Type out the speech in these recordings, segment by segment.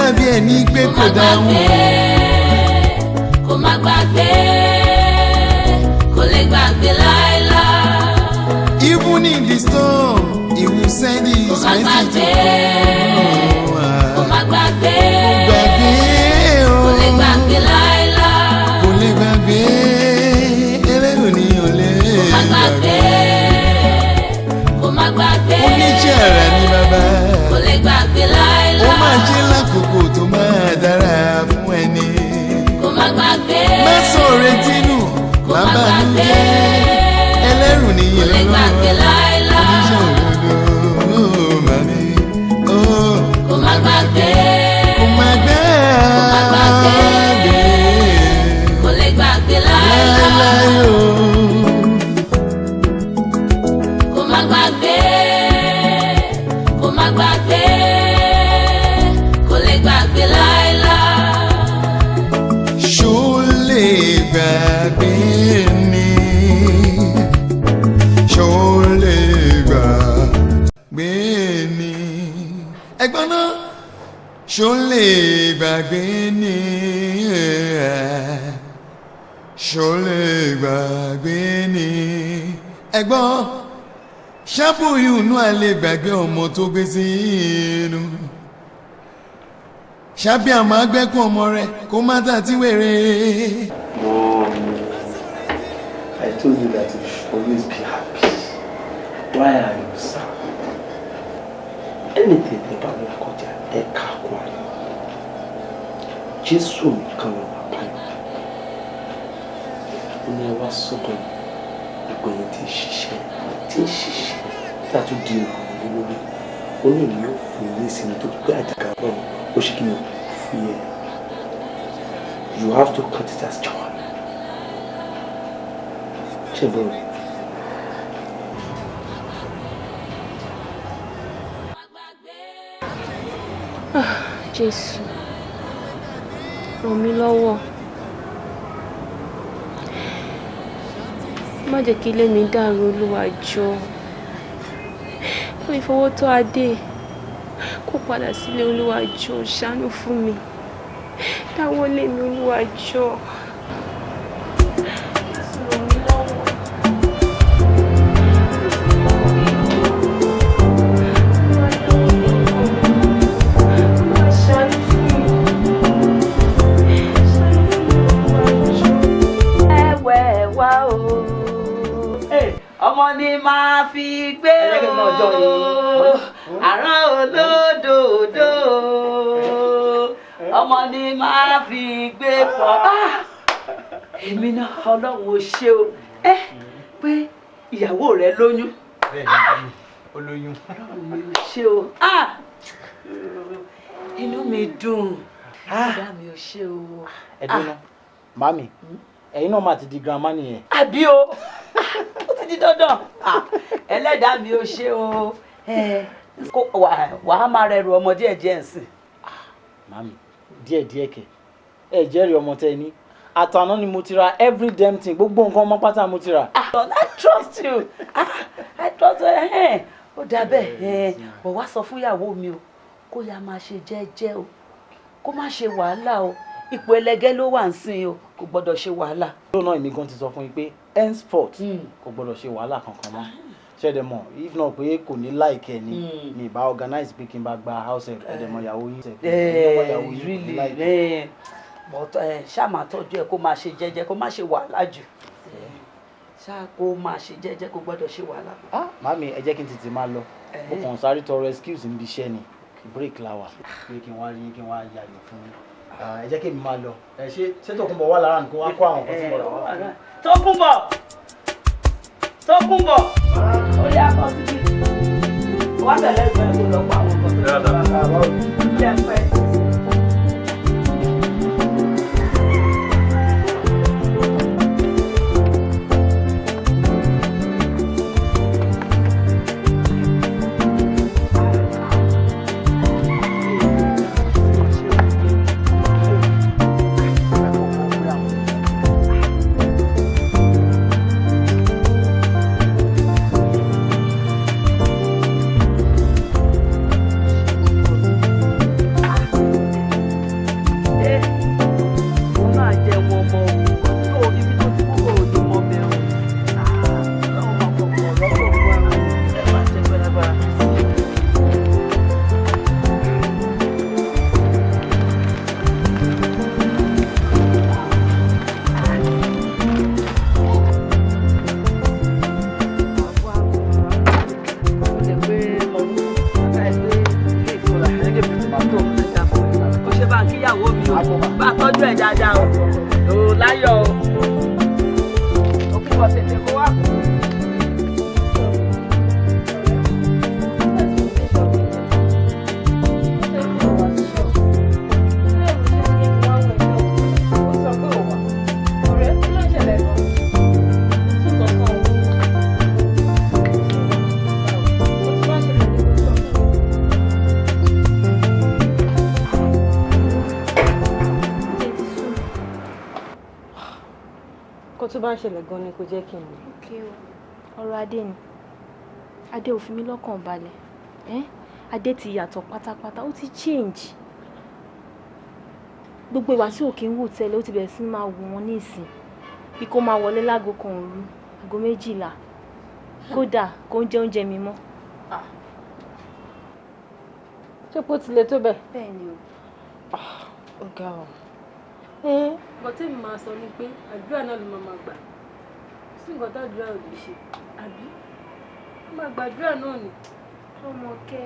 dàbí ẹni pé Kó kò má dáhùn. gbàgbé, kó má gbàgbé, kò lè gbàgbé láéláé. Even in the storm, he will send Kó his má mercy to gbàgbé, kó come. má gbàgbé, Gbàgbé o. kò lè gbàgbé láéláé. Kò lè gbàgbé, ẹlẹ́rù ni ò lè Kó má gbàgbé, kó má gbàgbé, Oníṣẹ́ ara ní bàbá. kò lè gbàgbé Ó láéláé. máa ṣe lákòókò tó máa dára fún ẹni. Kó má gbàgbé, Má sọ̀rọ̀ etí nù, kó má má bànú gbàgbé, jẹ́. Ẹlẹ́rù ni kò lè gbàgbé Ọlọ́run. láéláé. Oníṣẹ́ òdodo ó máa ní. Ó Kó má gbàgbé, kò má kó má gbàgbé, gbàgbé. kò lè gbàgbé láéláé. Láéláé o. Kó má gbàgbé, kó má gbàgbé, kò lè gbàgbé láéláé. Ṣó lè gbàgbé ni? Ṣó lè gbàgbé ni? Ẹ̀gbọ́n náà, ṣó lè gbàgbé ni? Ṣó lè gbàgbé ni? Ẹ̀gbọ́n, ṣàbòyún inú àlè gbàgbé ọmọ tó gbé sí inú, ṣábí àmọ́ agbẹ́kùn ọmọ rẹ̀ kó má tà tí wèrè. Mom, I told you that you should always be happy. Why are you sad? Anything tẹ́ bá là kọjá, ẹ kà kún ayọ̀. Jésù nìkan lọ́nà àbáyọ. Ó ní ẹ wá sọ́dọ̀ mi, gbogbo ẹ̀yin tí ń ṣiṣẹ́, tí ń ṣiṣẹ́, tí a tún di ìrànwọ́ lórí. Ó ní èmi yóò fún yín ní ìsinmi tó gbé àjàgà Ọlọ́run, ó ṣe kí ni fún yẹn. You have to count it as joy. Ṣé ẹ gbọ́ mi? Jésù, ràn mí lọ́wọ́, má jẹ́ kí ilé mi dàrú. Olúwa, jọ̀ọ́, fún ìfọwọ́tọ́ adé kó padà sílé. Olúwa, jọ̀ọ́, ṣàánú fún mi, dáwọ́lé mi. Olúwa, jọ̀ọ́. Jésù, ràn mí lọ́wọ́. Olúwa, dáwọ́lé mi. Olúwa, ṣàánú fún mi. Ṣàánú fún mi, Olúwa, jọ̀ọ́. Ẹwẹ́ wá o, ọmọ ni máa fi gbé o, àrán olódòdó, ọmọ ni máa fi gbé pọ̀. Èmi náà, Ọlọ́run ò ṣe o, ẹ pé ìyàwó rẹ lóyún. Bẹ́ẹ̀ni, ó lóyún. Ọlọ́run mi ò ṣe o, inú mi dùn, ọ̀dà mi ò ṣe o. Ẹ dúró ná màmí, ẹ̀yin náà máa ti di grandma nìyẹn. Àbí o, ó ti di dandan. Ẹlẹ́dàá mi ò ṣe o, wàá máa rẹrù ọmọ díẹ̀ díẹ̀ nsìn. Màmí, díẹ̀ díẹ̀ kẹ̀? Ẹ jẹ́rìí ọmọ tẹ́ ẹ ní. Àtàná ni mo ti ra every damn thing, gbogbo nǹkan ọmọ pátá mo ti rà. I trust you, I trust you. Ó dà bẹ́ẹ̀, bọ̀ wá sọ fún ìyàwó mi o, kó yá máa ṣe jẹ́jẹ́ o, kó má ṣe wàhálà o. Ipò ẹlẹgẹ́ ló wà ń sìn o, kò gbọ́dọ̀ ṣe wàhálà. Lónà, èmi gan ti sọ fún yín pé henceforth kò gbọ́dọ̀ ṣe wàhálà kankan mọ́. Ṣẹ̀dẹ̀ mọ̀, if not pé kò ní like ẹ ni mi ìbá organize pé kí n bá gba house help. Ẹ̀dẹ̀ mọ̀ ìyàwó yín. Really, but ṣáà máa tọ́jú ẹ, kó máa ṣe jẹ́jẹ́, kó má ṣe wàhálà jù. Ṣáà kó máa ṣe jẹ́jẹ́, kó gbọ́dọ̀ ṣe wàhálà. Màmí, ẹ jẹ́ kí n tètè máa lọ. Mo kàn sáré tọrọ excuse níbi iṣẹ́ ni, break la wà, pé kí n wá rí kí n wá yàgò fún yín. Ẹ jẹ́ kí èmi máa lọ. Ẹ ṣé. Ṣé Tòkunbọ̀ wà lára nǹkan wá kó àwọn nǹkan tí mo rà wá fún yín? Tókunbọ̀, Tókunbọ̀, ó yá, kọ́ síbí, wá tẹ̀lé ẹgbẹ́ kó lọ pa àwọn nǹkan tó ń bá wa jẹ́ pẹ́. bá ń ṣẹlẹ̀ gan ni kò jẹ́ kí n mọ̀. Ok o, ọ̀rọ̀ Adé ni. Adé ò fi mí lọ́kàn balẹ̀. Adé ti yàtọ̀ pátápátá, ó ti change. Gbogbo ìwà tí ò kí ń wù tẹ́lẹ̀, ó ti bẹ̀rẹ̀ sí máa wù wọ́n ní ìsìn. Bí kò máa wọlé láago 1 òru, aago 12, kódà kó ń jẹ oúnjẹ mi mọ́. Ṣé kó tilẹ̀ tó bẹ́ẹ̀? Bẹ́ẹ̀ ni o. Ó ga ọ. Nǹkan tí èmi máa sọ ni pé àdúrà náà ló máa gbà. Kò sí nǹkan tàdúrà ò lè ṣe, àbí? Ó máa gbàdúrà náà ni. Rọ́mọkẹ́,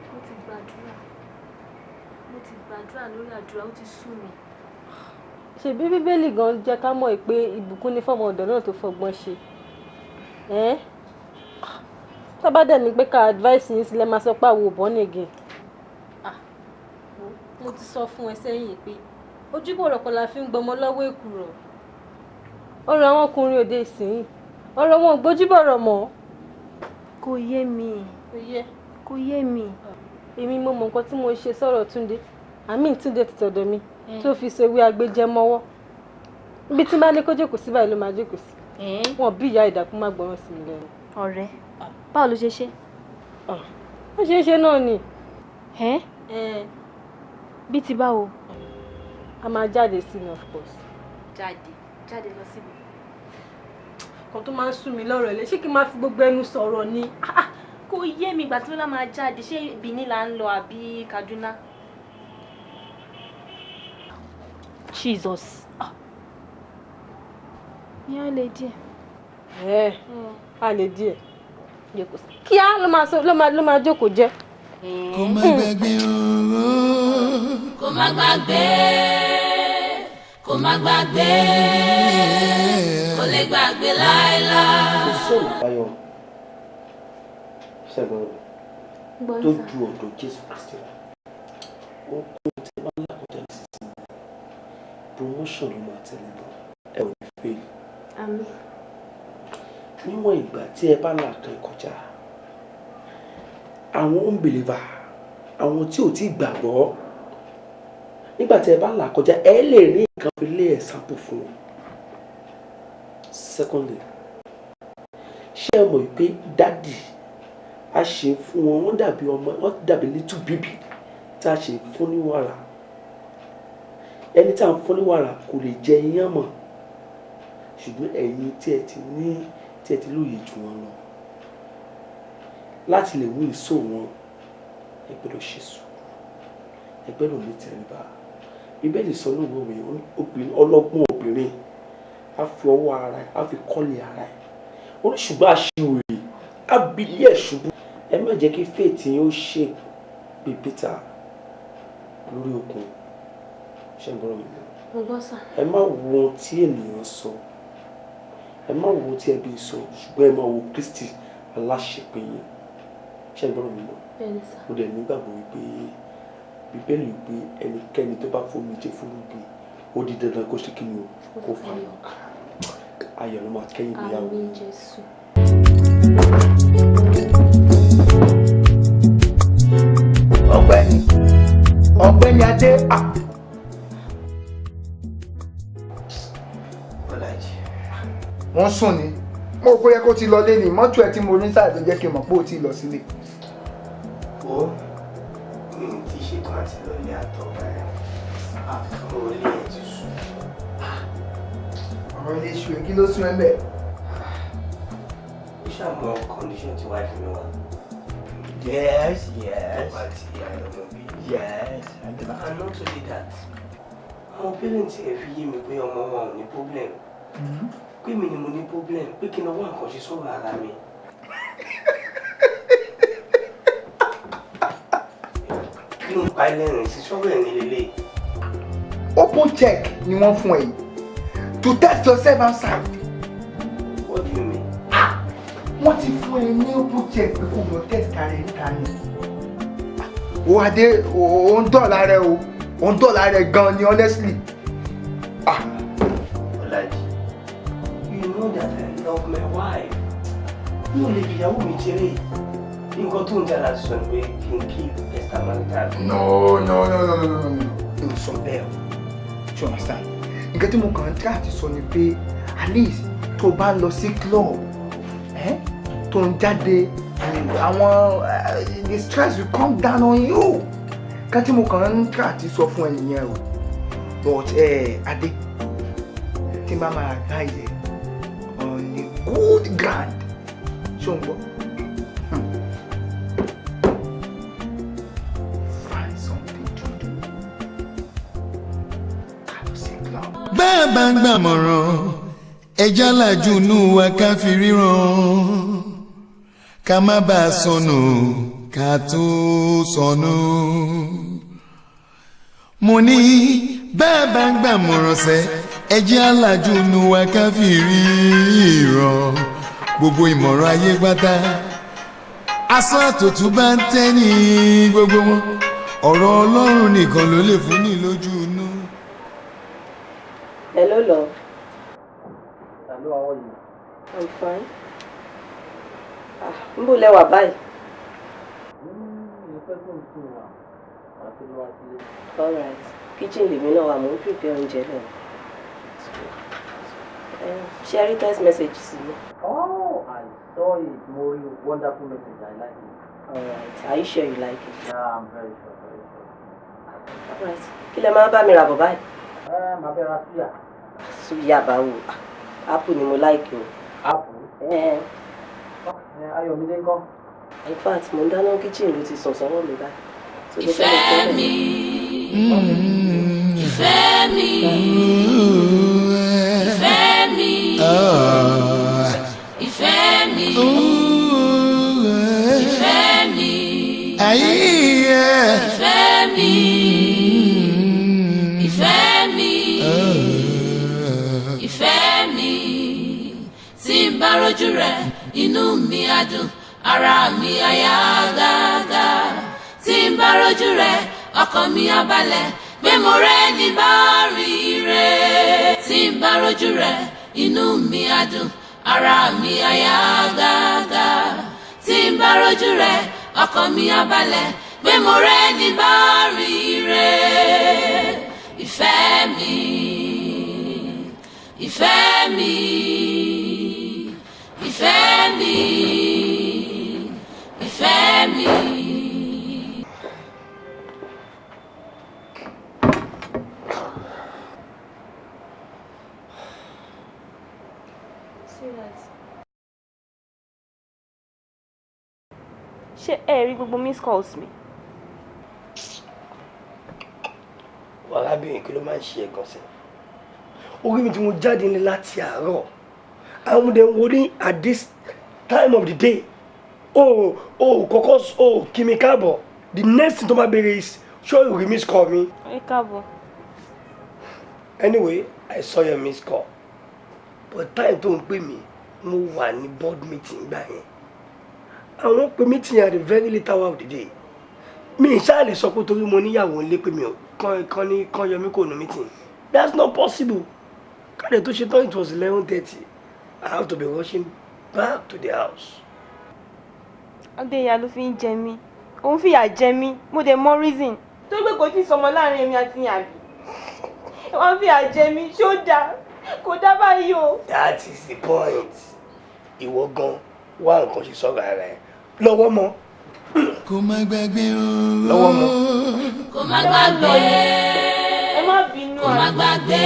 mo ti gbàdúrà. Mo ti gbàdúrà lórí àdúrà, ó ti sú mi. Ṣèbí Bíbélì gan jẹ́ ká mọ̀ pé ìbùkún ni fọ́mọ ọ̀dọ̀ náà tó fọgbọ́n ṣe. Tá bá dẹ̀ ní pé ká advice yín sílẹ̀ máa sọ pé àwọn ò born again. Mo ti sọ fún ẹ sẹ́yìn pé ojúbọ̀rọ̀ kan la fi ń gbọmọ lọ́wọ́ èkùrọ́. Ọ̀rọ̀ àwọn ọkùnrin òde ìsìn, ọ̀rọ̀ wọn ò gbójúbọ̀rọ̀ mọ́. Kò yé mi. Kò yé mi. Èmi mo mọ nǹkan tí mo ṣe sọ̀rọ̀ Túndé. Àmì Túndé ti tọ̀dọ̀ mi tó fi ṣe wí agbẹjẹ mọ́wọ́. Ibi tí máa ní kó jókòó sí báyìí ló máa jókòó sí. Wọn bí ìyá ìdàkú má gbọ́ràn sí mi lẹ́nu. Ọ̀rẹ́, báwo ló ṣe ṣe? Ó ṣe é ṣe náà ni. Bí ti báwo? A máa jáde sí ni, of course. Jáde lọ síbi. Kan tó máa ń sú mi lọ́rọ̀ ẹ̀ lé, ṣé kí n máa fi gbogbo ẹnu sọ̀rọ̀ ni? Kò yé mi ìgbà tí Lọ́lá máa jáde, ṣé Benin là ń lọ àbí Kaduna? Jesus. Ìyá lè díẹ̀. A lè díẹ̀. Kíá ló máa jókòó jẹ́. Kò má gbàgbé ooo. Kò má gbàgbé, kò má gbàgbé, kò lè gbàgbé láéláé. Kò sọ̀rọ̀ àbáyọ ṣẹ́gun tó ju ọ̀dọ̀ Jésù Kristi lọ. Ó kó tẹ bá lákọjá nísinsìnyí. Promotion ló máa tẹ̀lé lọ. Ẹ ò ní fail. Àmín. Níwọ̀n ìgbà tí ẹ bá là kan kọjá, àwọn unbeliever, àwọn tí ò tí gbàgbọ́, nígbà tí ẹ bá là kọjá, ẹ lè rí nǹkan fi lé example fún wọn. Secondly, ṣé ẹ mọ̀ pé dádì a ṣe fún wọn, wọ́n dàbí ọmọ, wọ́n dàbí little baby tí a ṣe fún ní wàrà. Ẹni tí a ń fún ní wàrà kò lè jẹ iyán mọ́, ṣùgbọ́n ẹ̀yin tí ẹ ti ní, tí ẹ ti lóye jù wọn lọ, láti lè wí ìṣó wọn, ẹ gbọ́dọ̀ ṣe sùúrù, ẹ gbọ́dọ̀ ní tẹríba. Bíbélì sọ ní òwe ọlọ́gbọ́n obìnrin á fi ọwọ́ ara ẹ̀, á fi kọ́lé ara ẹ̀. Ó ní ṣùgbọ́n aṣiwèrè á bi ilé ẹ̀ ṣubú. Ẹ má jẹ́ kí faith yín ó ṣe bí Peter lórí okùn. Ṣé ń gbọ́dọ̀ mi mọ́? Mo gbọ́ sà. Ẹ má wo ohun tí ènìyàn sọ, ẹ má wo ohun tí ẹbí sọ, ṣùgbọ́n ẹ má wo Kristi aláṣepé yín. Ṣé ń gbọ́dọ̀ mi mọ́? Bẹ́ẹ̀ni sà. Mo dẹ̀ nígbàgbọ́ wípé Bíbélì wípé ẹnikẹ́ni tó bá fomi jẹ fúrúgbìn, ó di dandan kó ṣe kí ni o, kó fa ayọ̀ ká. Ayọ̀ ló máa kẹ́yìn ìgbéyàwó. Àmín Jésù. Ọ̀gbẹ́ni Adé. Bọ́lájí. Wọ́n sùn ni. Mo rò pé yẹ kó ti lọ lé ní mọ́tò ẹ tí mo ní sáà ló jẹ́ kí n mọ̀ pé ó ti lọ sílé. Ó mi ò tí ṣetán àti lọ ilé àtọ̀ báyìí. Ọ̀rọ̀ ilé ẹ̀ ti sùn. Ọ̀rọ̀ ilé ṣu ẹ̀, kí ló sún ẹ bẹ́ẹ̀? Ó ṣàmọ̀ condition tí wife mi wà. Yes, yes. Tó bá ti àìlọ́mọ bí. Yes. And not only that, àwọn parents ẹ̀ fi yé mi pé ọmọ wọn ò ní problem. Pé mi ni mo ní problem, pé kí n lọ wá nǹkan ṣe sọ́rọ̀ ara mi. Kí ló ń pa ẹlẹ́rìn sí sọ́rọ̀ ẹ̀ ní lélẹ̀? Open check ni wọ́n fún ẹ yìí to test yourself outside. What do you mean? Wọ́n ti fún ẹ ní open check pé kó lọ test ara ẹ níta ni. O Adé, o ń dọ̀la rẹ o, o ń dọ̀la rẹ gan ni honestly. Bọ́lájí, you know that I love my wife. Mi ò lè fi ìyàwó mi ṣeré. Nǹkan tó ń jà láti sọ ni pé kí n keep extramarital. No, no, no, no, no, no, no. Mi ò sọ bẹ́ẹ̀ o. Do you understand? Nǹkan tí mo kàn ń try àti sọ ni pé at least Tó bá ń lọ sí club, tó ń jáde, àwọn the stress will come down on you. Ká tí mo kàn ń try àti sọ fún ẹ nìyẹn o. But Adé, tí n bá máa advise ẹ on a good ground, ṣé o ń gbọ́? Find something to do. Ká lọ sí club. Bá a bá ń gbàmọ̀ràn, ẹja làjú inú wa ká fi ríran, ká má bàa sọnù ká tó sọnù. Mo ní bá a bá ń gbàmọ̀ràn sẹ́, ẹjẹ́ alájú inú wa ká fi ríran. Gbogbo ìmọ̀ràn ayé pátá, asán àtòtún bá ń tẹ́ ní gbogbo wọn, ọ̀rọ̀ Ọlọ́run nìkan ló lè fún ní lójú inú. Hello, love. Hello, how are you? I'm fine. Ah, níbo lẹ wà báyìí? Ìfẹ́ tó ń sùn wà, wà tó lọ wá sílé. All right. Kitchen lèmi náà wà, mò ń prepare oúnjẹ lọ. Ṣé ẹ rí text message sí mi? Oh, I saw it. Mo rí wonderful message. I like it. All right. Are you sure you like it? Yeah, I'm very sure, very sure. All right. Kí lẹ máa bá mi rà bọ̀ báyìí? Ẹ máa bẹ ra suya. Suya báwo? Apple ni mo like o. Apple? Eh. Ẹ Ayọ̀mídé ńkọ́? In fact, mo ń dáná kitchen ló ti sùn sọ́wọ́ mi báyìí. So, mo fẹ́ lọ Ìfẹ́ tẹ́lẹ̀. mi, ìfẹ́ mi, ìfẹ́ mi, ìfẹ́ mi, ìfẹ́ mi, ìfẹ́ mi, ìfẹ́ mi, ìfẹ́ mi. Tí n bá rojú rẹ̀, inú mi á dùn, ara mi á yá gágá. Tí n bá rojú rẹ̀, ọkàn mi á balẹ̀ pé mo rẹ́ ní bá rí rẹ̀. Tí n bá rojú rẹ̀, inú mi á dùn, ara mi á yá gágá. Tí n bá rojú rẹ̀, ọkàn mi á balẹ̀ pé mo rẹ́ ní bá rí rẹ̀. Ìfẹ́ mi, ìfẹ́ mi, ìfẹ́ mi, ìfẹ́ mi. Serious. Ṣé ẹ rí gbogbo miss calls mi? Arábìnrin, kí ló máa ń ṣe ẹ̀gàn sí orí mi tí mo jáde ní láti àárọ̀? Àwọn ọmọdé ń wo ní at this time of the day, o ò kọ́kọ́ o kí mi káàbọ̀. The next thing tó máa béèrè is, ṣé o rí miss call mi? Ẹ káàbọ̀. Anyway, I saw your miss call, but time tó ń pè mí, mo wà ní board meeting gbà yẹn. Àwọn pè meeting at the very late hour of the day. Mi ì ṣáà lè sọ pé torí mo níyàwó ńlé pé mi ò kàn kàn ní kàn yọ mí kò ní meeting. That's not possible. Káde tó ṣe tán, it was 11:30. I have to be rushing back to the house. Adéyà ló fi ń jẹ mí. Òun fìyà jẹ mí. Mo dẹ̀ mọ reason. Tó gbé kò tí ì sọmọ láàrin èmi àti àbí. Wọ́n fìyà jẹ mí. Ṣó dáa? Kò dá báyìí o. That is the point. Ìwọ gan wá nǹkan ṣe sọ̀rọ̀ ara ẹ̀ lọ́wọ́ mọ́. Kó má gbàgbé o. Lọ́wọ́ mọ́. Kó má gbàgbé. Ẹ má bínú. Kó má gbàgbé.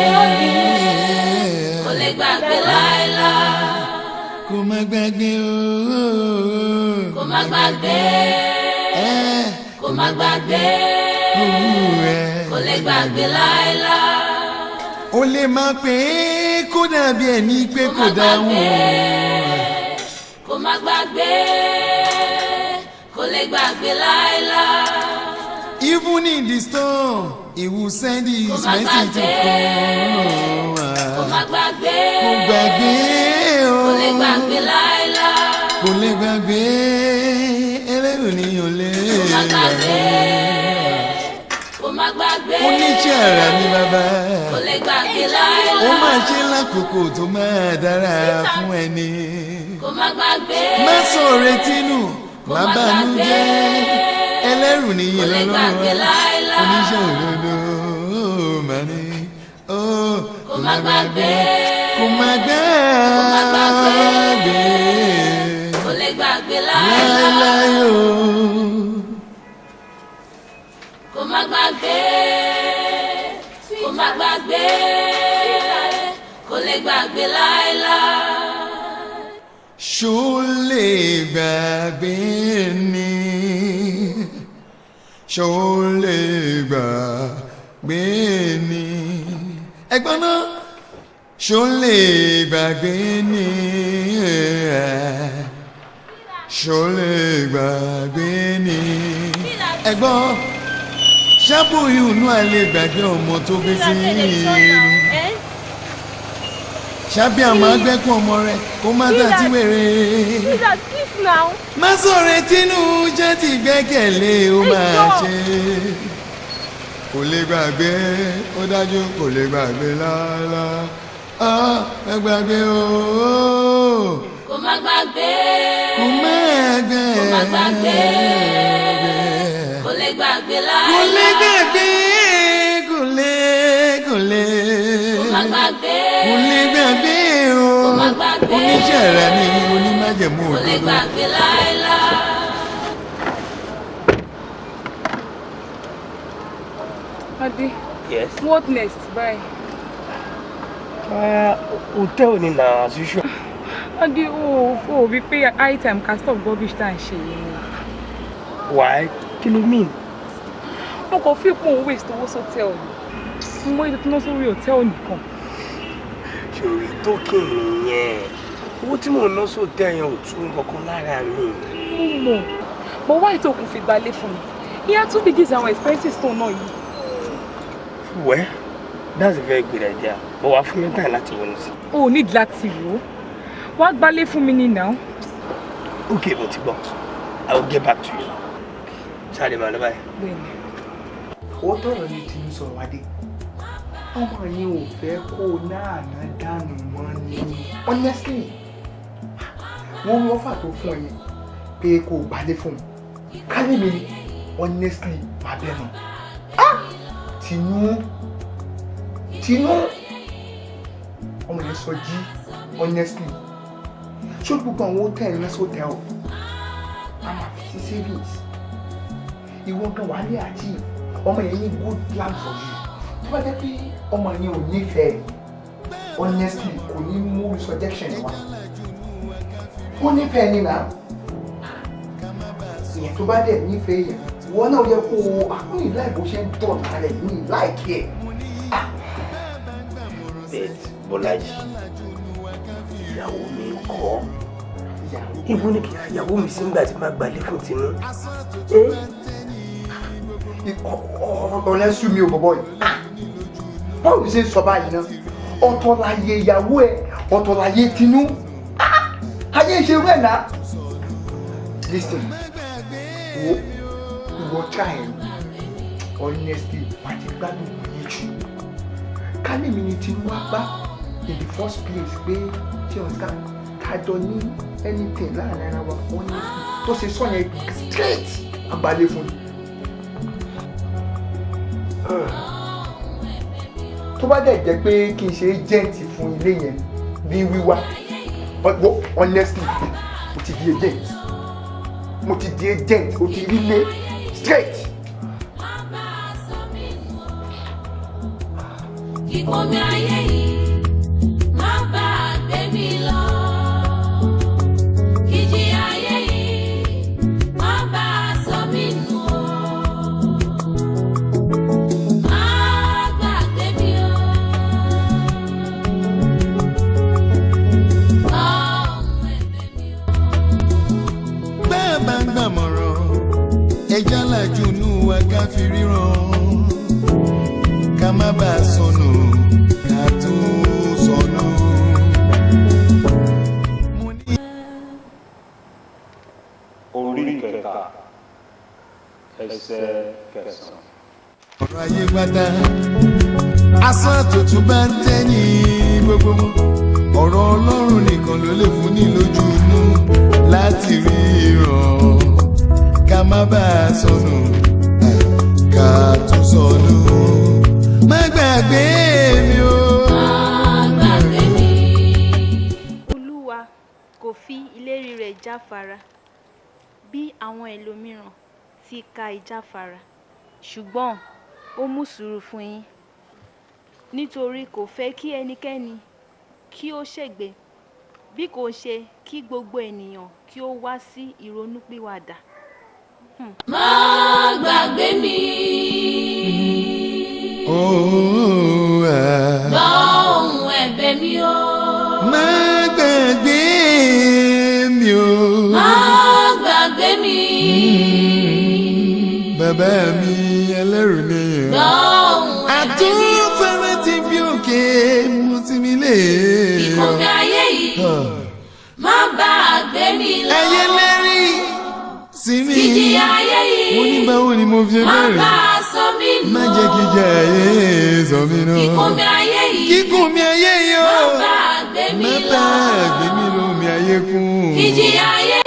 Kò lè gbàgbé láéláé. Kó má gbàgbé o. Kó má gbàgbé. Kó má gbàgbé. Kò lè gbàgbé láéláé. Ó lè máa pè é kó dàbí ẹni pé kò dáhùn. Kó má gbàgbé. Kò lè gbàgbé láéláé. Even in the storm, he will send his Kó má message to gbàgbé. come. Kó má gbàgbé. Kó gbàgbé o. Kò lè gbàgbé láéláé. Kò lè gbàgbé, ẹlẹ́rù ni ò lè Kó má gbàgbé. Kó má gbàgbé. Oníṣẹ́ ara ní bàbá. Kò lè gbàgbé láéláé. Ó máa ṣe lákòókò tó máa dára fún ẹni. Kó má gbàgbé. Má sọ̀rọ̀ etí nù, Kó má má bànú gbàgbé. jẹ́. Ẹlẹ́rù ni Kò lè Ọlọ́run gbàgbé láéláé. oníṣẹ́ òdodo mà ní. Kó má gbàgbé. Kò má gbàgbé. Kò lè gbàgbé láéláé. Láéláé o. Kò má gbàgbé. Kò má gbàgbé. Kò lè gbàgbé láéláé. Ṣó lè gbàgbé ni? Ṣó lè gbàgbé ni? Ẹ̀gbọ́n náà, ṣó lè gbàgbé ni? Ṣó lè gbàgbé ni? Ẹ̀gbọ́n, ṣàbòyún inú àlè gbàgbé ọmọ tó gbé sí inú? Ṣábí àmọ́ agbẹ́kùn ọmọ rẹ̀ kó má dàtí wèrè. Sweetheart, please now. Má sọ̀rọ̀ tínú jẹ́ ti gbẹ́kẹ̀lé ó máa ṣe. Kò lè gbàgbé, ó dájú, kò lè gbàgbé lálá. Ẹ gbàgbé o. Kò má gbàgbé. Kò má gbàgbé. Kò má gbàgbé. Kò lè gbàgbé láéláé. Kò lè gbàgbé, kò lè, kò lè. Kò má gbàgbé. Kò lè gbàgbé o. Kò má gbàgbé. Oníṣẹ́ rẹ̀ ni onímájẹ̀mú Kò lè òdodo. gbàgbé láéláé. Ade. Yes. What next? Bye. Hotel ni na as usual. Ade, oh, we pay high time can stop rubbish tá à ń ṣe yìí ni. Why? Kí ló mean? Mo kàn fi pòun waste owó sọ́tẹ̀l ni. Mo ètò tó ná sórí hòtẹ́ẹ̀lì nìkan. Ṣòrí tókìn nìyẹn. Owó tí mò ń ná sóòtẹ́ yẹn ò tún kankan lára mi. Mo mọ̀, but why tó kún fi gbalé fún mi? Ìyá tún reduce àwọn expenses tó ná yìí. Well, that's a very good idea. But wàá fún mi time láti wọnú sí. O ò need láti rò ó. Wá gbalé fún mi ní now. Okay, mo ti gbọ́. I will get back to you. Ṣáà máa lọ báyìí. Bẹ́ẹ̀ni. Ó tọrọ ní tí ń sọ̀rọ̀ adé, ọmọ yẹn ò fẹ́ kó o náà ná dànù mọ́ ni. Honestly, wọ́n mú ọ́fà tó fún ẹ yẹn pé kó o gbálé fún un kálí mi ni, honestly, má bẹ́ẹ̀ mọ́. Tinú tinú ọmọ yẹn sọ jí. Honestly, ṣé gbogbo àwọn hòtẹ́ẹ̀lì náà sọ̀tẹ́ẹ̀lì a máa fi sí savings, ìwọ gan wàá lè achieve. Ọmọ yẹn ní good plan for you. Tó bá jẹ́ pé ọmọ yẹn ò nífẹ̀ẹ́, honestly, kò ní mú suggestion wá. Ó nífẹ̀ẹ́ ni náà ìyẹn. Tó bá dẹ̀ nífẹ̀ẹ́ yẹn, wọ́n náà yẹ kó o àkúnyìn láì bó ṣe ń tọ̀ lálẹ́ ní láìkí ẹ̀. Bet Bọ́lájì, ìyàwó mi ń kọ́. Ibo ni kí ìyàwó mi sí nígbà tí màá gbalẹ̀ fún Tinú? Ọ̀rẹ́ sú mi ò bọ̀bọ̀ yìí. Báwo ló ṣe ń sọ báyìí náà? Ọ̀tọ̀ láyé ìyàwó ẹ̀, ọ̀tọ̀ láyé Tinú. Ayé ṣe rẹ̀ náà. Listen, wo ìwọ try ẹ̀, honestly, wà á ti gbádùn òye jù. Kálí mi ni Tinú wá bá in the first place pé ṣé wọn ká kájọ ní anything láàrin ara wa, honestly, tó ṣe sọ yẹn straight, abalẹ̀ fún mi. Tó bá dẹ̀ jẹ́ pé kí n ṣe agent fún ilé yẹn ní wíwá, honestly, mo ti di agent, mo ti di agent, o ti rí lé straight. Kíkọ́ mi ayé yìí má bà á gbé mi lọ. Kíjì ayé yìí má bà á sọ mí nù o. Má gbàgbé mi o. Ọ̀hún ẹ̀bẹ̀ mi o. Bẹ́ẹ̀ bá ń gbàmọ̀ràn, ẹja làjú inú wa ká fi ríran, ká má bàa sọnù, ká tó sọnù. Orí kẹta, ẹsẹ̀ kẹsàn-án. Ọ̀rọ̀ ayé pátá, asán àtútù bá ń tẹ́yìn gbogbo wọn, ọ̀rọ̀ Ọlọ́run nìkan ló lè fún ní lójú inú láti ríran, ká má bàa sọnù, ká tó sọnù. Má gbàgbé mi o. Má gbàgbé mi. Kò fi ìlérí rẹ̀ jáfara bí àwọn ẹlòmíràn ti ka ìjáfara, ṣùgbọ́n ó mú sùúrù fún yín, nítorí kò fẹ́ kí ẹnikẹ́ni kí ó ṣègbé, bí kò ṣe kí gbogbo ènìyàn kí ó wá sí ìrònúpìwàdà. Má gbàgbé mi. Oh, ah. Gbọ́ ohùn ẹ̀bẹ̀ mi o. Má gbàgbé mi o. Má gbàgbé mi. Bàbá mi ẹlẹ́rù ni. Gbọ́ ohùn ẹ̀bẹ̀ mi o. Àtúnfẹ́rẹ́ ti bí òkè mú sí mi lé. Ìkùnkùn ayé yìí má bà á gbé mi lọ. Ẹyẹ lẹ́rìí sí mi. Ìjìyà ayé yìí Mo ní báwo ni mo fi má bẹ̀rẹ̀. bà á sọ mí nù. Má jẹ́ kí ìjà ayé sọ mí nù. Kíkùn mi ayé yìí Kíkùn mi ayé yìí o. má bà á gbé mi Má lọ. bà á gbé mi lọ mi ayé kún. Ìjìyà ayé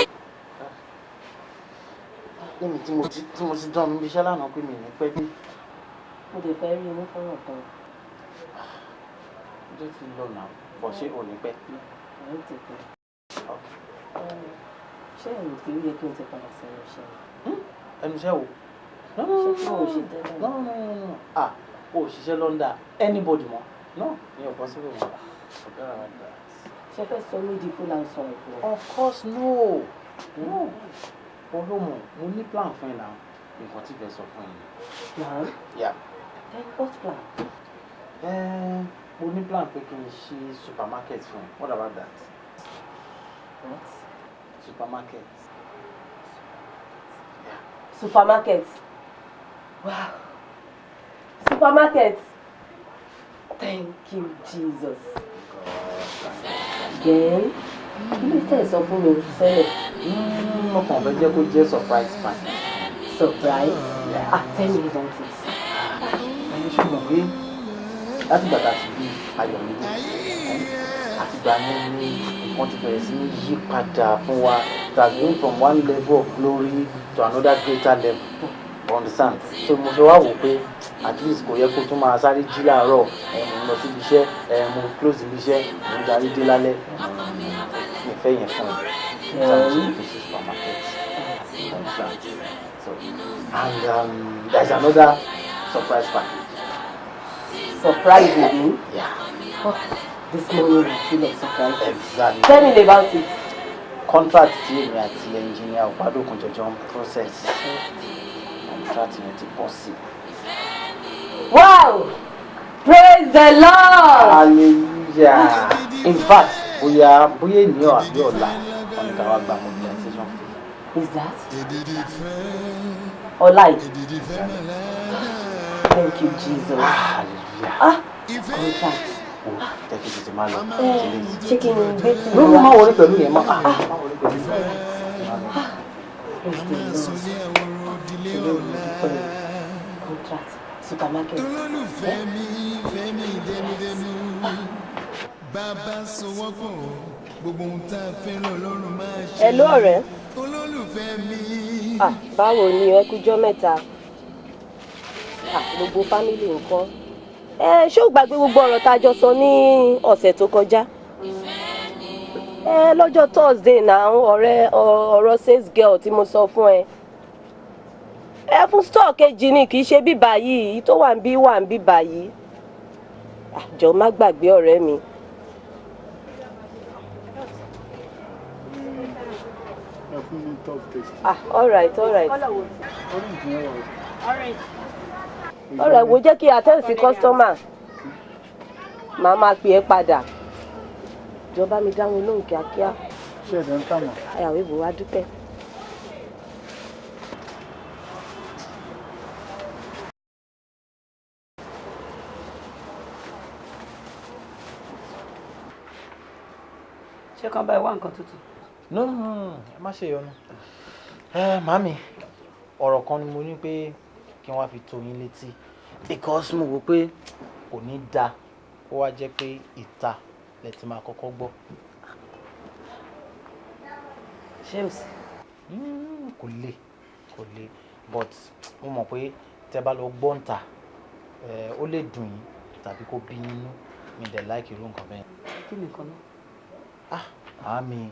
Lẹ́mi tí mo ti dán mi iṣẹ́ lánàá pé mi ò ní pẹ́ dé. Mo lè fẹ́ rí inú fọ́nrán kan. Ọjọ́ ti lọ nà bọ̀, ṣé ò ní pẹ́? Àwọn ti pẹ́. Ṣé ẹ̀rù pé ó yẹ kí n ti padà sẹ́nu iṣẹ́ mi? Ẹnu iṣẹ́ wo? No, no, Ṣé kí no, mo ṣe tẹ́lẹ̀? no, no, no, no. Ah, o ò ṣiṣẹ́ l'under anybody mọ́. No, ní ò possible mọ́. Forget about that. Ṣé fẹ́ sọ mí di full house wife ni? Of course no. No. Olómọ, mo ní plan fún ẹ náà. Nǹkan tí fẹ́ sọ fún ẹ ni. Plan? Yeah. Then what plan? Mo ní plan pé kí n ṣí supermarket fún ẹ. What about that? What? Supermarket. Supermarket. Wow. Supermarket. Thank you, Jesus. Then, kí ló tẹ̀ sọ fún mi tẹ́lẹ̀? Mo kàn fẹ́ jẹ́ kó jẹ́ surprise party. Surprise? Ah, tell me about it. Ẹni ṣe mọ̀ pé látìgbà tá a ti bí Ayọ̀mídé, àtìgbà yẹn ni nǹkan ti bẹ̀rẹ̀ sí ní yí padà fún wa. It has been from one level of glory to another greater level. You understand? So mo ṣe wá wò pé at least kò yẹ kó tún máa sáré jí láàárọ̀, ẹ mo ń lọ síbi iṣẹ́, ẹ mo close ibi iṣẹ́, mo ń darí dé lálẹ́. Mi fẹ́ yẹn fún ẹ. So I'm just to see supermarket. You understand? So and there's another surprise package. Surprise again? Yeah. Oh, this morning is full of surprises. Exactly. Tell me about it. Contract tí èmi àti engineer Ọ̀pádòkun jọjọ ń process. Contract yẹn ti bọ́ sí. Wow! Praise the Lord! Hallelujah! In fact, bóyá ènìyàn àbí ọ̀la, wọn ní ká wá gba mobilization fee. Is that? Ọlá yìí. Thank you, Jesus. Hallelujah. Ah, contract. O jẹ́ kí n tètè máa lọ. Ṣé kí n gbé tí No, no, má worry pẹ̀lú yẹn mọ́. Ah, má worry pẹ̀lú yẹn. Praise the Lord. Contract, supermarket. Olólùfẹ́ mi, fẹ́ mi dẹnudẹnu. Bàbá sowọ́pọ̀, gbogbo ohun tá a fẹ́ lọ́lọ́run máa ṣe. Hello, ọ̀rẹ́. Olólùfẹ́ mi. Ah, báwo ni? Ẹ kújọ́ mẹ́ta. Ah, gbogbo family ńkọ́? Ẹ ṣé o gbàgbé gbogbo ọ̀rọ̀ tá a jọ sọ ní ọ̀sẹ̀ tó kọjá? Ẹ lọ́jọ́ Thursday náà, ọ̀rẹ́, ọ̀rọ̀ sales girl tí mo sọ fún ẹ. Ẹ fún store kejì ni, kì í ṣe bíbá yìí, èyí tó wà ń bí báyìí. Àjọ má gbàgbé, ọ̀rẹ́ mi. Ẹ fún mi top taste. Ah, all right. Orange yẹn wà. Orange. Ọ̀rẹ́, wo, jẹ́ kí attend sí customer. Màá máa pè é padà. Jọba mi dáhùn lóhùn kíákíá. Ṣé ẹ̀dẹ̀ ń tà mọ́? Àyàwó ìbò wa dúpẹ́. Ṣé kàn bá ẹ wá nǹkan tútù? No, no, no, no, ẹ má ṣe yọnu. Ẹ màámi, ọ̀rọ̀ kan ni mo ní pé kí n wá fi tó yín létí, because mo wò pé kò ní dáa kó wá jẹ́ pé ìta lẹ ti máa kọ́kọ́ gbọ́. Ṣé o sì? Kò le, kò le, but mo mọ̀ pé tẹ́ bá lọ gbọ́ ń ta, ó lè dùn yín tàbí kó bí yín nú. Mi dẹ̀ like irú nǹkan bẹ́ẹ̀. Kí ni nǹkan náà? Ah, màámi,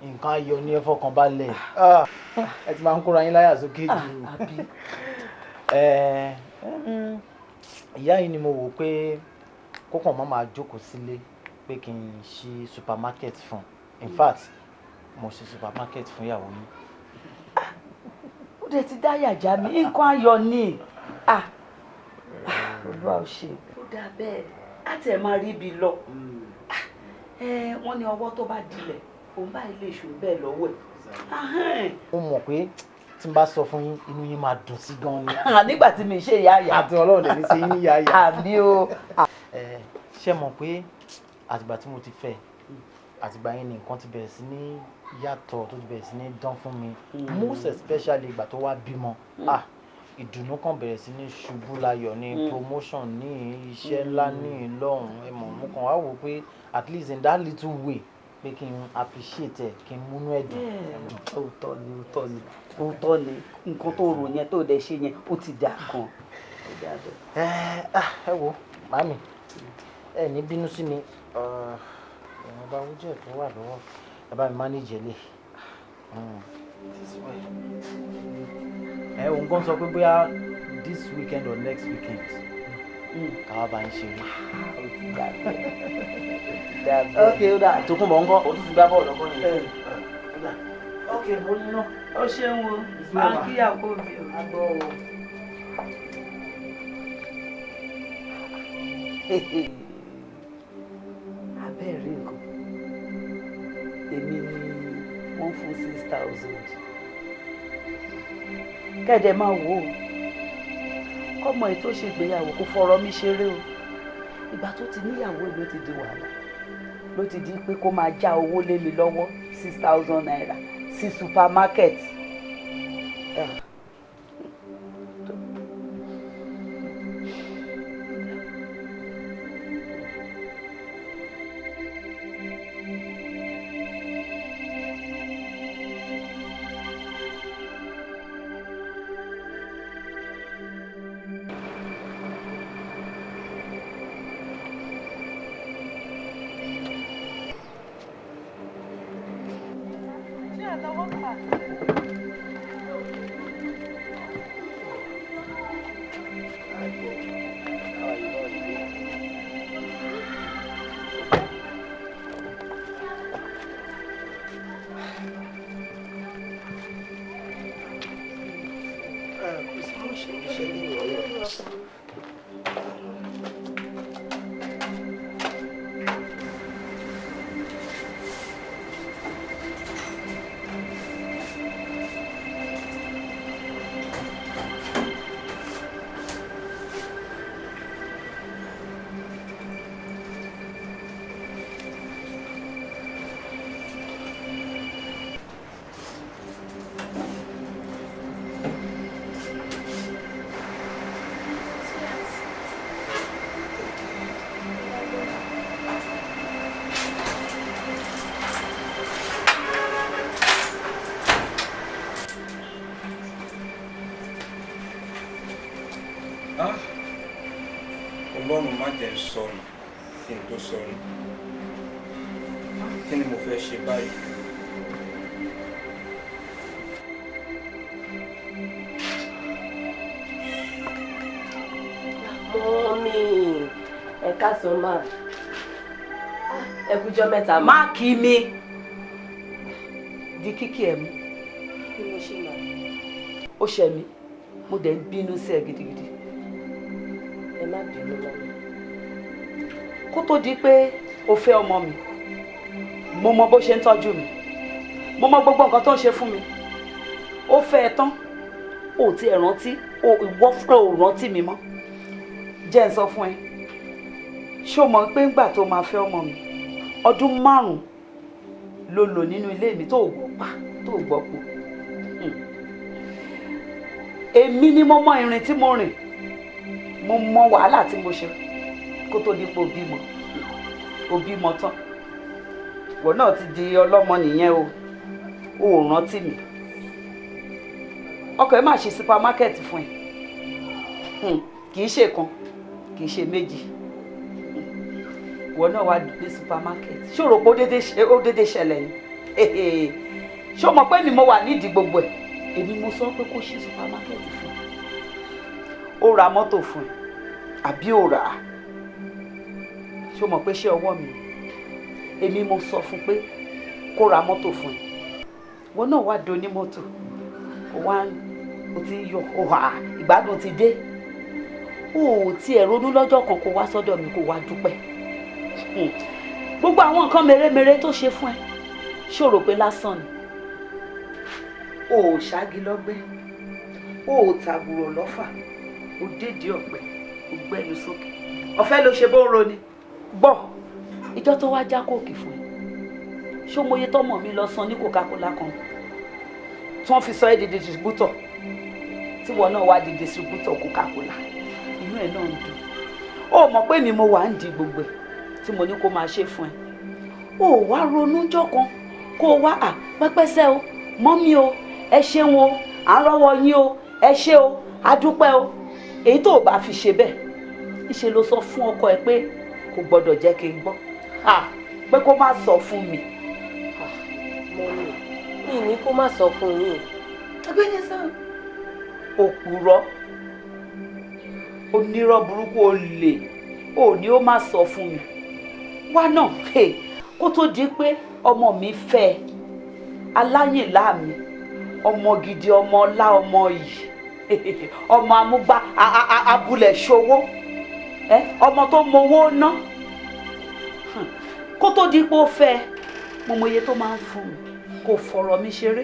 Nǹkan ayọ̀ ni, ẹ fọkàn balẹ̀. Ẹ ti máa ń kóra yín láyà sókè jù. Ìyá yìí ni mo wò pé kó kàn má máa jókòó sílé, pé kí n ṣí supermarket fún. In fact, mo ṣí supermarket fún ìyàwó yín. Ó dẹ̀ ti dáyà já mi, nǹkan ayọ̀ ni. Ah, Olúwa ò ṣe. Ó dáa bẹ́ẹ̀, á tiẹ̀ máa rí ibi lọ. Wọ́n ní ọwọ́ tó bá dilẹ̀ òun báyìí lè ṣù bẹ́ẹ̀ lọ́wọ́ ẹ̀. Mo mọ̀ pé tí n bá sọ fún yín, inú yín máa dùn sí gan ni. Nígbà tí mi ṣe ìyá àyà. Àti Ọlọ́run lè ní ṣe yín ní ìyá àyà. Àmì o. Ṣé mọ̀ pé àtìgbà tí mo ti fẹ́, àtìgbà yẹn ni nǹkan ti bẹ̀rẹ̀ sí ní yàtọ̀, tó ti bẹ̀rẹ̀ sí ní dán fún mi, most especially ìgbà tó wá bímọ. Ah, ìdùnnú kan bẹ̀rẹ̀ sí ní ṣubú láyọ̀ ní promotion, ní iṣẹ́ ńlá ní lọ́hùn. Ẹ mọ̀, mo kàn wá wò pé at least in that little way, pé kí n appreciate ẹ, kí n múnú ẹ dùn. Òótọ́ ni, òótọ́ ni, òótọ́ ni. Nǹkan tó rò yẹn, tó dẹ̀ ṣe yẹn, ó ti dà gan. Ẹ wo, màámi, ẹ ní bínú sí mi, ìwọ̀nba owó díẹ̀ tó wà lọ́wọ́, ẹ bá mi manage ẹ lé. Ẹ òun gan sọ pé bóyá this weekend or next weekend, káwá bá ń ṣeré. Ok, ó dà. Tòkunbọ̀ ńkọ́? O tún ti gbá bọ́ọ̀lù ọkọ nìyẹn. Ok, mo ní ná. Ó ṣeun o, à ń kíyàwó mi o. Abẹ́rẹ́ nǹkan, èmi ni wọ́n fún 6,000. Kẹ́ẹ̀dẹ̀ máa wò ó, kọ́mọ ẹ̀ tó ṣègbéyàwó kó fọ̀rọ̀ mi ṣeré o. Ìgbà tó ti níyàwó ló ti di wàhálà, ló ti di pé kó máa já owó lé mi lọ́wọ́, ₦6,000 sí supermarket. Ah. Ọlọ́run má jẹ́ n sọnù kí n tó sọnù. Kí ni mo fẹ́ ṣe báyìí? Mummy, ẹ káàsán máa. Ẹ kújọ́ mẹ́ta. Má kí mi, di kíkí ẹ mú. Kí mo ṣe máa? Ó ṣe mí, mo dẹ̀ ń bínú sí ẹ gidigidi. Ẹ má bínú, mummy. Kó tó di pé o fẹ́ ọmọ mi, mo mọ bó ṣe ń tọ́jú mi, mo mọ gbogbo nǹkan tó ń ṣe fún mi. Ó fẹ́ ẹ tán, o ti ẹ̀ rántí, ìwọ fúnra ò rántí mi mọ́. Jẹ́ ń sọ fún ẹ, ṣé o mọ̀ pé ńgbà tó máa fẹ́ ọmọ mi, ọdún 5 ló lò nínú ilé mi tó gbọ́ pa tó gbọ́ po. Èmi ni mo mọ ìrìn tí mo rìn, mo mọ wàhálà tí mo ṣe kó tó di pé o bímọ. O bímọ tán, ìwọ náà ti di ọlọ́mọ nìyẹn o. O ò rántí mi. Ọkọ ẹ má ṣe supermarket fún ẹ, kì í ṣe kan, kì í ṣe méjì. Ìwọ náà wá dé supermarket, ṣòro pé ó dédé ṣẹlẹ̀ ni. Ṣé o mọ̀ pé mi mo wà nídìí gbogbo ẹ̀? Èmi mo sọ pé kó ṣí supermarket fún ẹ. Ó ra mọ́tò fún ẹ àbí ó rà á? Ṣé o mọ̀ pé ṣé ọwọ́ mi? Èmi mo sọ fún pé kó ra mọ́tò fún ẹ. Wọn náà wá do ní mọ́tò. Ó wá ó ti ń yọ ó hà ìgbádùn ti dé. O ò tiẹ̀ ronú lọ́jọ́ kan kó wá sọ́dọ̀ mi kó wá dúpẹ́. Gbogbo àwọn nǹkan mèremère tó ṣe fún ẹ, ṣé o rò pé lásán ni? O ò ṣági lọ́gbẹ́, o ò tàgùrọ̀ lọ́fà, o dédìí ọ̀pẹ, o gbẹ́nu sókè. Ọ̀fẹ́ ló ṣe bó ń roni. Gbọ́, ìjọ tó wá já kóòkì fún ẹ, ṣé o mọye tọmọ mi lọ san ní Coca-Cola kan tí wọ́n fi sọ ẹ́ di distributor, tí wọn náà wá di distributor Coca-Cola? Inú ẹ̀ náà ń dùn. O mọ̀ pé mi mo wà ń di gbogbo ẹ̀ tí mo ní kó máa ṣe fún ẹ. O wá ronú jọ́ kan kó o wá à pẹ́pẹ́sẹ́ o, mọ́mí o, ẹ ṣeun o, à ń rọ́wọ́ yín o, ẹ ṣé o, a dúpẹ́ o. Èyí tó o bá fi ṣe bẹ́ẹ̀, ìṣe ló sọ fún ọkọ ẹ pé kò gbọ́dọ̀ jẹ́ kí n gbọ́, pé kó má sọ fún mi. Mọ́mí, mi ní kó má sọ fún yín. Ẹgbẹ́ sọ. Òpùrọ́, onírọ́ burúkú, olè, ò ní ó má sọ fún mi. Wá náà, kó tó di pé ọmọ mi fẹ́ aláyìnlá mi, ọmọ gidi, ọmọ ọlá, ọmọ yìí, ọmọ amúgbá abúlẹ̀ ṣòwò, ọmọ tó mowó ná. Kó tó di pé ó fẹ́, mo mọye tó máa ń fún mi, kò fọ̀rọ̀ mi ṣeré,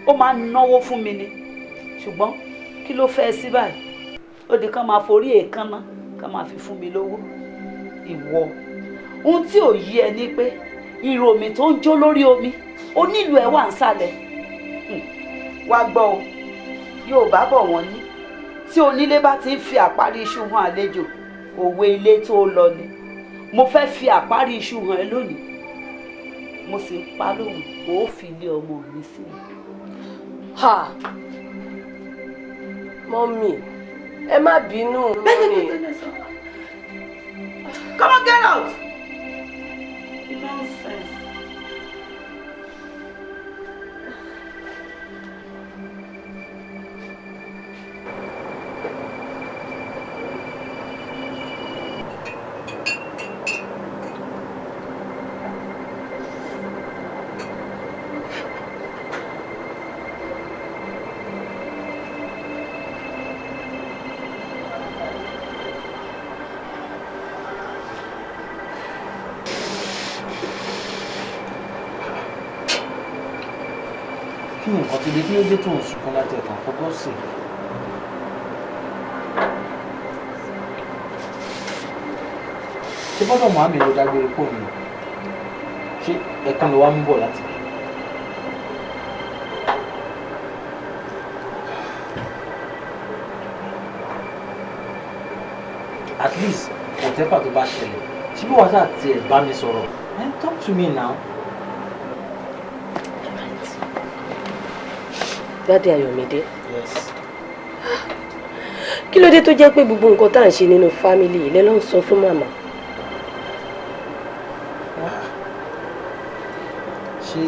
ó máa ń náwó fún mi ni. Ṣùgbọ́n kí ló fẹ́ sí báyìí? Ó di kán máa forí èékánná kán máa fi fún mi lówó. Ìwọ, ohun tí ò yí ẹ ni pé ìrò mi tó ń jó lórí omi, onílù ẹ wà ń sàlẹ̀. Wá gbọ́ o, Yorùbá bọ̀ wọ́n ní tí onílé bá ti ń fi àparí iṣu hàn àlejò, òwe ilé tó lọ ni. Mo fẹ́ fi àparí iṣu hàn ẹ lónìí, mo sì ń pa lóhùn, ó fi ilé ọmọ mi sílẹ̀. Ha! Mọ́mì, ẹ má bínú. Mọ́mì. Come on, get out! Nonsense. Kí ni nǹkan tó dé? Kí ló dé tó ń sunkún láti ẹ̀kan? For God's sake. Ṣé bọ́dọ̀ màámi ló dágbére pò ní? Ṣé ẹ̀kan ló wá mú bọ̀ láti bí? At least whatever tó bá ṣẹlẹ̀, ṣé bí wàá ṣáà tiẹ̀ bá mi sọ̀rọ̀? Talk to me now. Daddy Ayọ̀mídé. Yes. Kí ló dé tó jẹ́ pé gbogbo nǹkan tá à ń ṣe nínú fámìlì yìí lẹ ló ń sọ fún màmá? Ṣé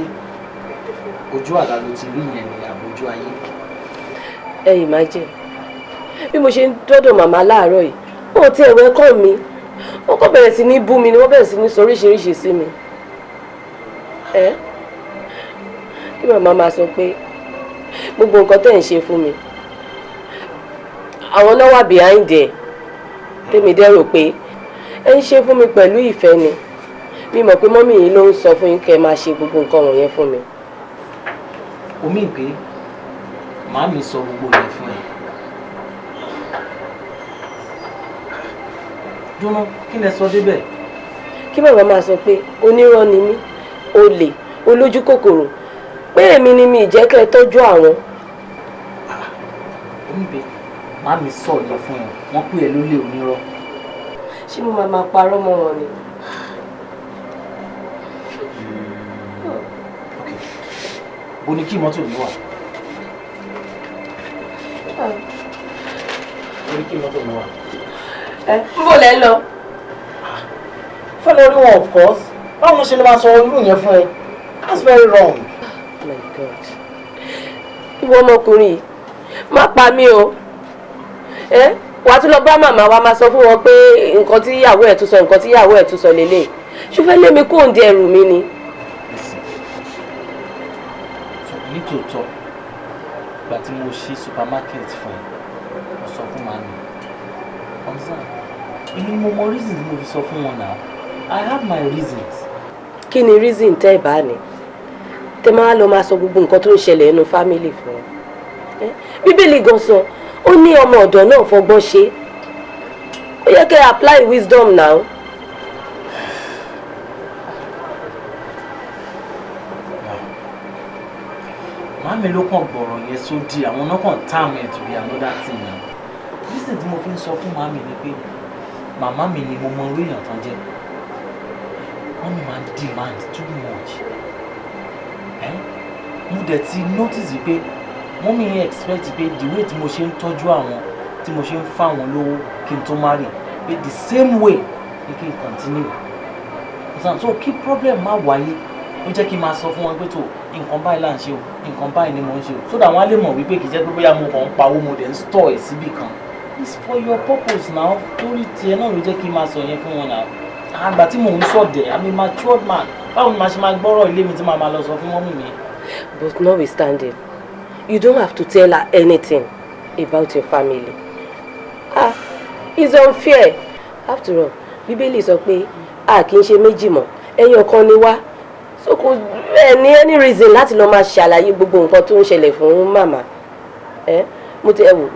ojú àlá ló ti rí yẹn ni àbójú ayé? Ẹ imagine bí mo ṣe ń dọ́dọ̀ màmá láàárọ̀ yìí, wọn ò tiẹ̀ welcome mi, wọ́n kàn bẹ̀rẹ̀ sí ní bú mi ni, wọ́n bẹ̀rẹ̀ sí ní sọ oríṣiríṣi sí mi. Ẹ kí màmá máa sọ pé gbogbo nǹkan tẹ́ ń ṣe fún mi, àwọn náà wà behind ẹ̀, tèmi dẹ́ rò pé ẹ ń ṣe fún mi pẹ̀lú ìfẹ́ ni. Mi mọ̀ pé mọ́mì yìí ló ń sọ fún yín kẹ́ ẹ máa ṣe gbogbo nǹkan wọ̀nyẹn fún mi. Omi ìpè màámi sọ gbogbo rẹ̀ fún ẹ. Dúró, kí lẹ sọ débẹ̀? Kí màmá máa sọ pé onírọ́ ni mí, olè, olójú kòkòrò, pé èmi ni mi ìjẹ́ kẹ́ ẹ tọ́jú àwọn. Omi ìpè màámi sọ yẹn fún ẹ, wọ́n pè ẹ́ lólè onírọ́. Ṣé mo máa máa parọ́ mọ́ wọn ni? Bo ni kí mọ́tò mi wà? Bo ni kí mọ́tò mi wà? Ẹ ń bò lẹ́ lọ. Fẹ́ lọ rí wọn, of course. Báwo ló ṣe lè máa sọ irú yẹn fún ẹ? That's very wrong. Oh my God. Ìwọ ọmọkùnrin yìí, má pa mí o. Wàá tún lọ bá màmá wa máa sọ fún wọn pé nǹkan tí ìyàwó ẹ̀ tún sọ, nǹkan tí ìyàwó ẹ̀ tún sọ lélẹ̀. Ṣùgbọ́n lé mi kó ń di ẹrù mi ni. Nítòótọ́, ìgbà tí mo ṣí supermarket fún ẹ, mo sọ fún màmí. Ọ̀sán, èmi ni mo mọ reason tí mo fi sọ fún wọn náà. I have my reasons. Kí ni reason tẹ́ ẹ̀ bá ní? Tẹ́ máa lọ máa sọ gbogbo nǹkan tó ń ṣẹlẹ̀ nínú family fún wọn. Bíbélì gan sọ, ó ní ọmọ ọ̀dọ̀ náà fọgbọ́n ṣe. Ó yẹ kẹ́ apply wisdom now. Màámi ló kàn gbọ̀rọ̀ yẹn sódì, àwọn náà kàn term ẹ̀ to be another thing now. Reason tí mo fi ń sọ fún màámi ni pé màmá mi ni mo mọ orí èèyàn tán jẹ́. Mummy máa ń demand too much. Mo dẹ̀ ti notice pé mummy yẹn expect pé the way tí mo ṣe ń tọ́jú àwọn, tí mo ṣe ń fá wọn lówó kí n tó marry, pé the same way ni kí n continue. So kí problem má wáyé, ó jẹ́ kí n máa sọ fún wọn pé tó nǹkan báyìí là ń ṣe o, nǹkan báyìí ni mò ń ṣe o, so that wọ́n á lè mọ̀ wípé kì í jẹ́ pé bóyá mo kàn ń pawó mo dẹ̀ ń store ẹ̀ síbì kan. It's for your purpose now. Torí tiẹ̀ náà ló jẹ́ kí n máa sọ yẹn fún wọn náà. Àgbà tí mò ń sọ̀dẹ̀, I'm a matured man. Báwo ni màá ṣe máa gbọ́rọ̀ ilé mi tí màá máa lọ sọ fún mummy mi? But notwithstanding, you don't have to tell her anything about your family. Ah, it's unfair. After all, Bíbélì sọ pé a kì í ṣe méjì mọ́, ẹyọ kan ni wá. So kò ẹ ní any reason láti lọ máa ṣàlàyé gbogbo nǹkan tó ń ṣẹlẹ̀ fún màmá. Mo ti ẹwù,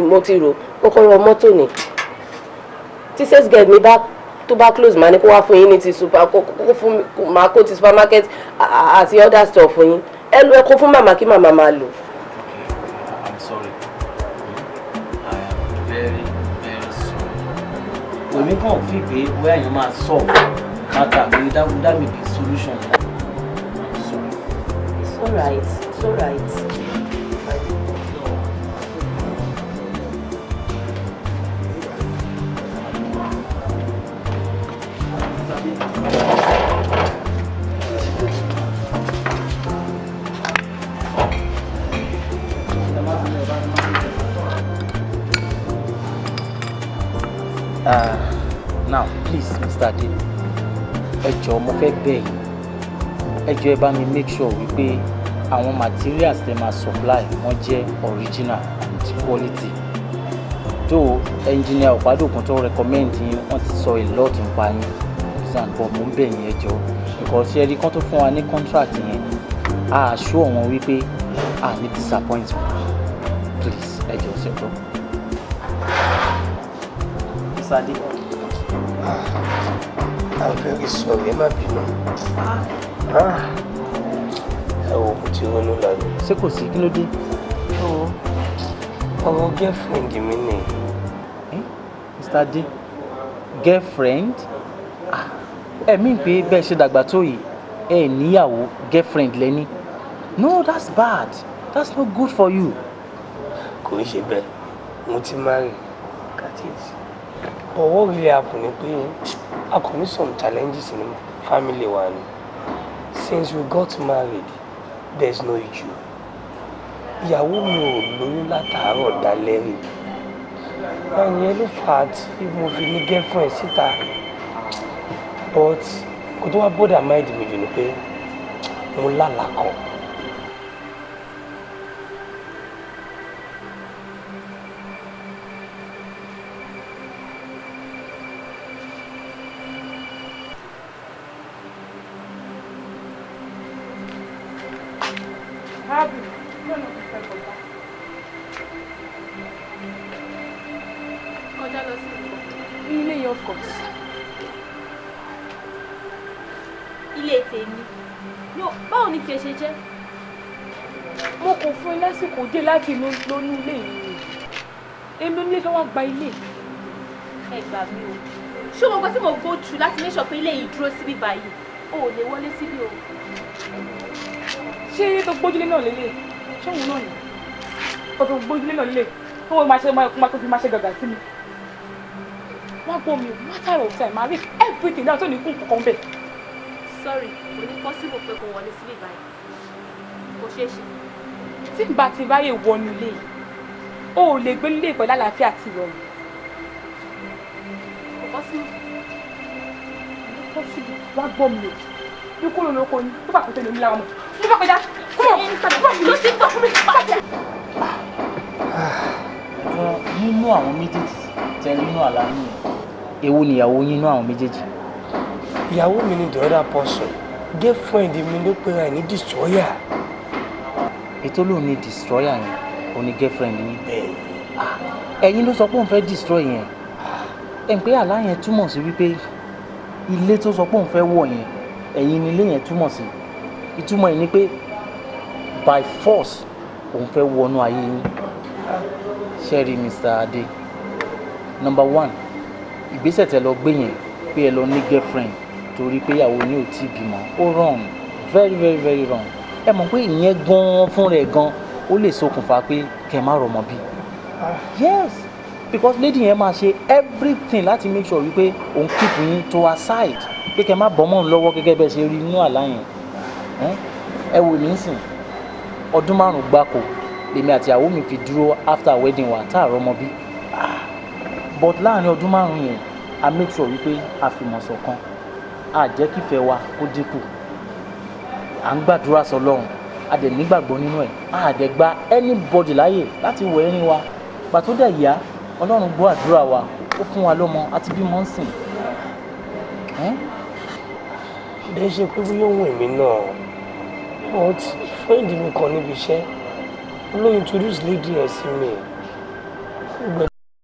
mo ti rò kọ́kọ́rọ́ mọ́tò ni. Tí sales girl mi bá tó bá close, màá ní kó wá fún yín ní ti super, kó fún màá kó ti supermarket àti other store fún yín. Ẹ lọ ẹ kó fún màmá kí màmá máa lò. I'm sorry. I am very, very sorry. Èmi kàn fi pé bóyá èèyàn máa solve matter pé that may be solution. I'm sorry. It's alright. It's alright. Now please, Mr. Ade, ẹ jọ̀ọ́, mo fẹ́ bẹ̀ yín, ẹ jọ̀ọ́, ẹ bá mi make sure wípé àwọn materials tẹ́ máa supply wọ́n jẹ́ original and quality. Though engineer Ọ̀pádòkun tó recommend yín, wọ́n ti sọ a lot nípa yín, but mo ń bẹ̀ yín, ẹ jọ̀ọ́, because ṣe rí kán tó fún wa ní contract yẹn, a assure wọn wípé a ní disappoint. Please, ẹ jọ̀ọ́, ṣe gbọ́. Mr. Ade. I'm very sorry, ẹ má bínú. Ẹ wo, mo ti ronú lálẹ́. Ṣé kò sí? Kí ló dé? Ọ̀rọ̀ girlfriend mi ni. Mr. Ade, girlfriend? Ẹ mí pé bẹ́ẹ̀ ṣe dàgbà tó yìí, ẹ níyàwó, girlfriend lẹ́ní? No, that's bad. That's not good for you. Kò ń ṣe bẹ́ẹ̀, mo ti marry, got it. But what really happen ni pé a kò ní some challenges in family wa ni. Since we got married, there's no issue. Ìyàwó mi ò lóyún látàárọ̀ dalẹ́ rí. Báyìí yẹn ló fà á tí mo fi ní girlfriend síta. But kò tó wá bother mind mi jù ni pé mo lálàá kan. Kọjá lọ sí ilé yẹn, of course. Ilé tèmi? No, báwo ni tiẹ̀ ṣe jẹ́? Mo kò fún ẹ lásìkò dé láti lónú ilé yìí, èmi onílé fẹ́ wá gba ilé. Ẹ gbà mí o. Ṣé o mọ̀ pé tí mo go through láti make sure pé ilé yìí dúró síbí báyìí, o ò lè wọlé síbí o. Ṣé tó gbójúlé náà lélẹ̀? Ṣé òun náà ni tó gbójúlé náà lélẹ̀ tó wọ́n máa ṣe máa tó fi máa ṣe gàgà sí mi? Wọ́n gbọ́ mi, matter of time, máa rí everything náà tó ní kún kankan bẹ́ẹ̀. Sorry, kò ní possible pé kò wọlé síbí báyìí. Kò ṣeé ṣe. Tí n bá ti ráyè wọnú ilé yìí, o ò lè gbé nílé pẹ̀lú àlàáfíà àti ìrọ̀rùn. Kò possible. Kò possible. Wá gbọ́ mi o. Bí kúrò lóko ni, tó bá kọ́tẹ́ lómi lára mọ̀. Mo bá kọjá, kúrò, kúrò, ló ti gbọ́ fún mi. Nínú àwọn méjèèjì tẹ nínú àlá yín yẹn, èwo nìyàwó yín nínú àwọn méjèèjì? Ìyàwó mi ni the other person. Girlfriend mi ló pera ẹ̀ ní destroyer. Ètò lòun ni destroyer yẹn, òun ni girlfriend yín? Ẹ̀yin ló sọ pé òun fẹ́ destroy yẹn. Ẹ̀ ń pé àlá yẹn túmọ̀ sí wípé ilé tó sọ pé òun fẹ́ wọ̀ yẹn, ẹ̀yin ni ilé yẹn túmọ̀ sí. Ìtumọ̀ yìí ni pé by force òun fẹ́ wọnú ayé yín. Ṣẹ́rí, Mr. Ade, number one, ìgbésẹ̀ tẹ́ lọ gbé yẹn pé ẹ lọ ní girlfriend torí pé ìyàwó yín ò tí ì bímọ, ó wrong, very very very wrong. Ẹ mọ̀ pé ìyẹn gan-an fún rẹ̀ gan-an ó lè ṣokùnfà pé kẹ́ ẹ má rọmọ bí. Yes, because lady yẹn máa ṣe everything láti make sure wípé òun keep yín to her side, pé kẹ́ ẹ má bọ́ mọ́ òun lọ́wọ́ gẹ́gẹ́ bẹ́ẹ̀ ṣe rí inú àlá yẹn. Ẹ wò mí sìn, ọdún 5 gbáko lèmi àti ìyàwó mi fi dúró after wedding wa tá a rọmọ bí. But láàrin ọdún 5 yẹn, a make sure wípé a fìmọ̀ ṣọ̀kan, a jẹ́ kífẹ́ wa kó dínkù, à ń gbàdúrà sọ́lọ́run, a dẹ̀ nígbàgbọ́ nínú ẹ̀, a dẹ̀ gba anybody láàyè láti wọ ẹ̀rín wa. Gbà tó dẹ̀ yá, Ọlọ́run gbọ́ àdúrà wa, ó fún wa lọ́mọ àti bímọ ń sìn. Ṣe ṣe pé bóyá òun èmi náà, but friend mi kan níbi iṣẹ́ ló introduce lady ẹ̀ sí mi.